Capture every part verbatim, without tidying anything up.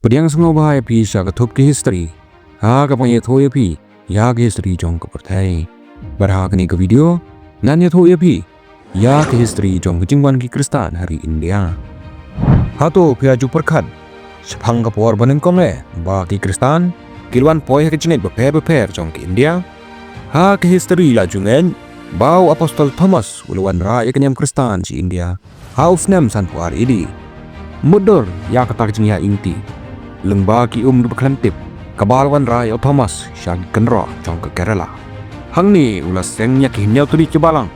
Pdiang sngewbha ïa phi sha ka thup ki history, ha kaba ngan ïathuh ïa phi ïa ka history jong ka pyrthei. Bad ha kane ka video ngan ïathuh ïa phi ïa ka history jong ka jingwan ki Khristan ha ri India. Hato phi la ju pyrkhat shaphang ka por ba nyngkong eh ba ki Khristan ki la wan poi ha ka jingngeit bapher bapher jong ka India? Ha ka history la ju ngeit ba u Apostol Thomas u la wanrah ïa ka niam Khristan sha India ha u snem sanphew ar A D. Mutdur ïa kata ka jingïaid lynti lyngba ki um kiba khlem tip, kaba la wanrah ïa u Thomas sha ki kynroh jong ka Kerala. Hangne u la seng ïa ki hynñiew tylli ki balang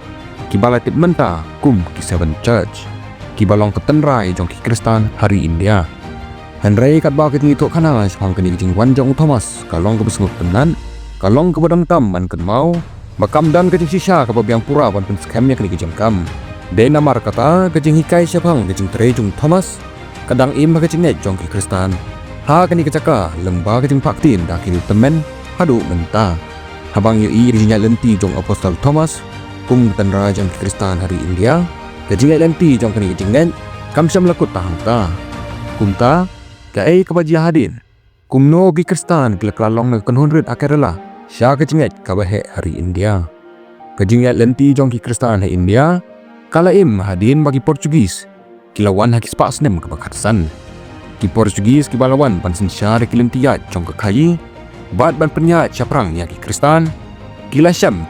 kiba la tip mynta kum ki Seven Church, kiba long ka tynrai jong ki Khristan ha ri India. Hynrei katba ka jingïathuhkhana shaphang kane ka jingwan jong u Thomas ka long kaba sngewtynnat, ka long kaba donkam ban kynmaw ba kam don ka jingshisha kaba biang pura ban pynskhem ïa kane ka jingkam. Dei namar kata ka jinghikai shaphang ka jingtrei jong u Thomas ka dang im ha ka jingngeit jong ki Khristan ha kane ka jaka lyngba ka jingphah ktien da ki riewtymmen haduh mynta. Haba ngi ïohi ïa ka jingïaid lynti jong u Apostol Thomas kum ka tynrai jong ki Khristan ha ri India, ka jingïaid lynti jong kane ka jingngeit kam shym la kut tang hangta. Kumta, kaei kaba jia hadien? Kumno ki Khristan ki la kylla long na ka kynhun rit ha Kerala sha ka jingngeit kaba heh ha ri India? Ka jingïaid lynti jong ki Khristan ha India ka la im hadien ba ki Portuguese ki la wan ha ki spah snem kaba khatsan. Ki Portuguese kiba la wan ban synshar ïa ki lynti ïaid jong ka khaii bad ban pynïaid shaphrang ïa ki Khristan ki la shem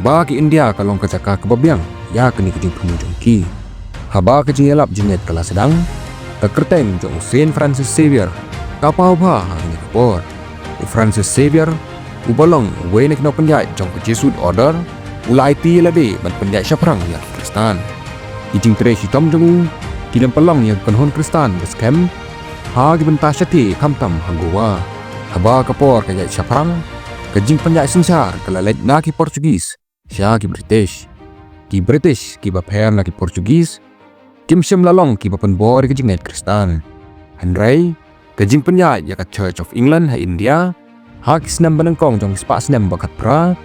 ba ka India ka long ka jaka kaba biang ïa kane ka jingthmu jong ki. Haba ka jingïalap jingngeit ka la sdang, ka kyrteng jong u Saint Francis Xavier ka paw bha ha kane ka por. U Francis Xavier, uba long uwei na ki nongpynïaid jong ka Jesuit Order, u la aiti ïa lade ban pynïaid shaphrang ïa ki Khristan. Ki jingtrei shitom jong u ki la pynlong ïa ka kynhun Khristan ba skhem ha ki bynta shathie, khamtam ha Goa. Haba ka por ka ïaid shaphrang, ka jingpynïaid synshar ka la leit na ki Portuguese sha ki British. Ki British kiba pher na ki Portuguese kim shym la long kiba pynbor ïa ka jingngeit Khristan. Hynrei ka jingpynïaid ïa ka Church of England ha India ha ki snem ba nyngkong jong ki spah snem ba khatphra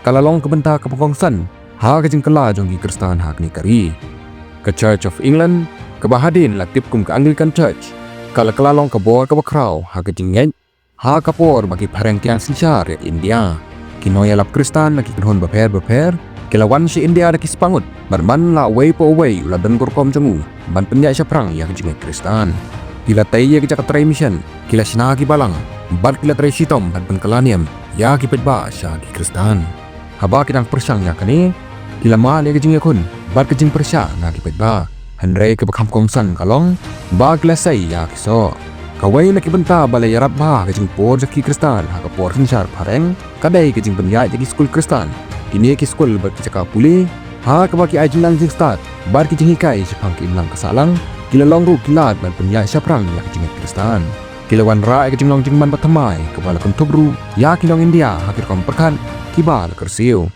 ka la long ka bynta kaba kongsan ha ka jingkylla jong ki Khristan ha kane ka ri. Ka Church of England, kaba hadien la tip kum ka Anglican Church, ka la kylla long ka bor kaba khraw ha ka jingngeit ha ka por ba ki phareng ki ïasynshar ïa India. Ki nongïalap Khristan na ki kynhun bapher bapher ki la wan sha India da ki spah ngut, bad man la uwei pa uwei u la don ka rukom jong u ban pynïaid shaphrang ïa ka jingngeit Khristan. Ki la tei ïa ki jaka trei mission, ki la shna ki balang, bad ki la trei shitom ban pynkylla niam ïa ki paidbah sha ki Khristan. Haba ki dang pyrshang ïa kane, ki la mad ïa ka jingïakhun bad ka jingpyrshah na ki paidbah. Hynrei kaba kham kongsan ka long ba ki la sei ïa ki soh. Kawei na ki bynta ba la ïarap bha ka jingpur jong ki Khristan ha ka por synshar phareng ka dei ka jingpynïaid ïa ki skul Khristan, kine ki skul bad ki jaka pule, ha kaba ki ai jingnang jingstad bad ki jinghikai shaphang ka imlang ka sahlang ki la long ruh ki lad ban pynïaid shaphrang ïa ka jingngeit Khristan. Ki la wanrah ïa ka jinglong jingman bathymmai kaba la kynthup ruh ïa ki nong India ha ki rukom pyrkhat kiba la kyrsiew.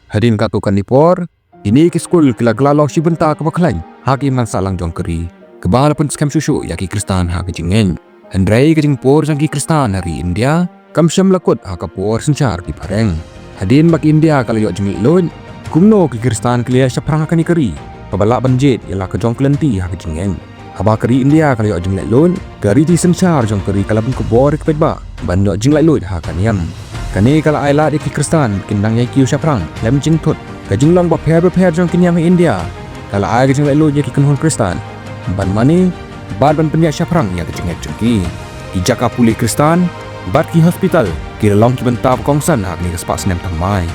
Hadien katto katne por, kine ki skul ki la kylla long shi bynta kaba khlaiñ ha ka imlang sahlang jong ka ri, kaba la pynskhem shuh shuh ïa ki Khristan ha ka jingngeit. Hynrei ka jingpur jong ki Khristan ha ri India kam shym la kut ha ka por synshar ki phareng. Hadien ba ka India ka la ïoh jinglaitluid, kumno ki Khristan ki la ïaid shaphrang ha kane ka ri kaba lah ban jied ïa la ka jong ka lynti ha ka jingngeit? Haba ka ri India ka la ïoh jinglaitluid, ka riti synshar jong ka ri ka la bun ka bor ïa ki paidbah ban ïoh jinglaitluid ha ka niam. Kane ka la ai lad ïa ki Khristan kin dang ïai kiew shaphrang khlem jingthut. Ka jinglong bapher bapher jong ki niam ha India ka la ai ka jinglaitluid ïa ki kynhun Khristan ban mane bad ban pynïaid shaphrang ïa ka jingngeit jong ki. Ki jaka pule Khristan bad ki hospital ki la long ki bynta ba kongsan ha kine ki spah snem thymmai.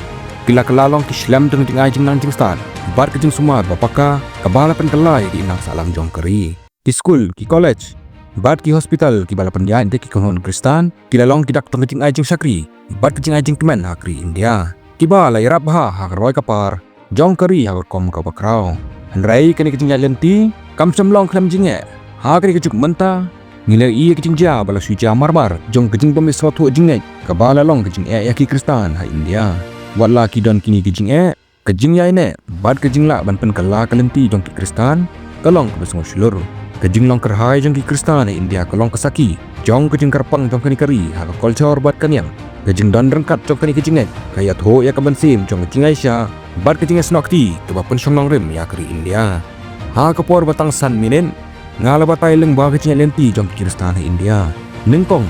Ki la kylla long ki shlem jong ka jingai jingnang jingstad bad ka jingsumar ba paka kaba la pynkylla ïa ka imlang sahlang jong ka ri. Ki skul, ki college bad ki hospital kiba la pynïaid da ki kynhun Khristan ki la long ki dak jong ka jingai jingshakri bad ka jingai jingkmen ha ka ri India, kiba la ïarap bha ha ka roi ka par jong ka ri ha ka rukom kaba khraw. Hynrei kane ka jingïaid lynti kam shym long khlem jingeh. Ha kane ka juk mynta, ngi la ïohi ïa ka jingjia ba la shu jia mar mar jong ka jingbym ïasngewthuh jingngeit kaba la long ka jingeh ïa ki Khristan ha India. Wat la ki don kine ki jingeh, ka jingïaineh bad ka jinglah ban pynkylla ka lynti jong ki Khristan ka long kaba sngewshlur. Ka jinglong kyrhai jong ki Khristan ha India ka long ka sakhi jong ka jingkyrpang jong kane ka ri ha ka culture bad ka niam. Ka jingdon ryngkat jong kane ka jingngeit ka ïathuh ïa ka mynsiem jong ka jingaisha bad ka jingïasnoh kti kaba pynshong nongrim ïa ka ri India. Ha ka por ba tang san minit, nga la batai lyngba ka jingïaid lynti jong ki Khristan ha India. Nyngkong,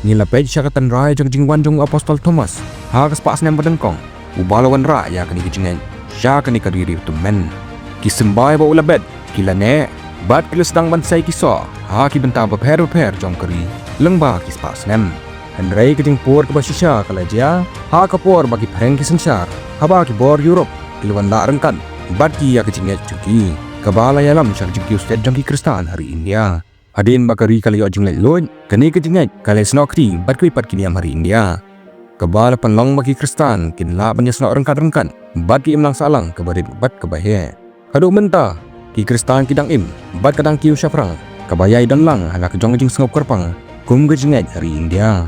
ngi la peit sha ka tynrai jong ka jingwan jong u Apostol Thomas ha ka spah snem ba nyngkong, uba la wanrah ïa kane ka jingngeit sha kane ka ri riewtymmen. Ki symbai ba u la bet ki la neh bad ki la sdang ban sei ki soh ha ki bynta bapher bapher jong ka ri lyngba ki spah snem. Hynrei ka jingpur kaba shisha ka la jia ha ka por ba ki pyrshang ki synshar, haba ki bor Europe ki la wan lah ryngkat bad ki ïa ka jingngeit jong ki, kaba la ïalam sha ka jingkiew stet jong ki Khristan ha ri India. Hadien ba ka ri ka la ïoh jingleit luid, kane ka jingngeit ka la ïasnoh kti bad kiwei pat ki niam ha ri India, kaba la pynlong ba ki Khristan kin lah ban ïasnoh ryngkat ryngkat bad ki imlang sahlang kaba rit bad kaba heh. Haduh mynta, ki Khristan ki dang im bad ka dang kiew shaphrang kaba ïai don lang ha la ka jong ka jingsngewkyrpang kum ka jingngeit ha ri India.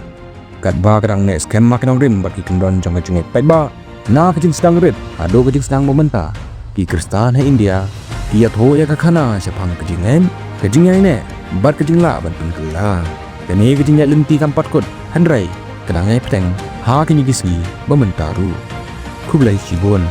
Katba ka dang neh skhem ha ki nongrim bad ki kyndon jong ka jingngeit paidbah, na ka jingsdang rit haduh ka jingsdang ba mynta, ki Khristan ha India ki ïathuh ïa ka khana shaphang ka jingngeit, ka jingïaineh bad ka jinglah ban pynkylla. Kane ka jingïaid lynti kam pat kut, hynrei ka dang ïai bteng ha kine ki sngi ba mynta ruh. Khublei shibun.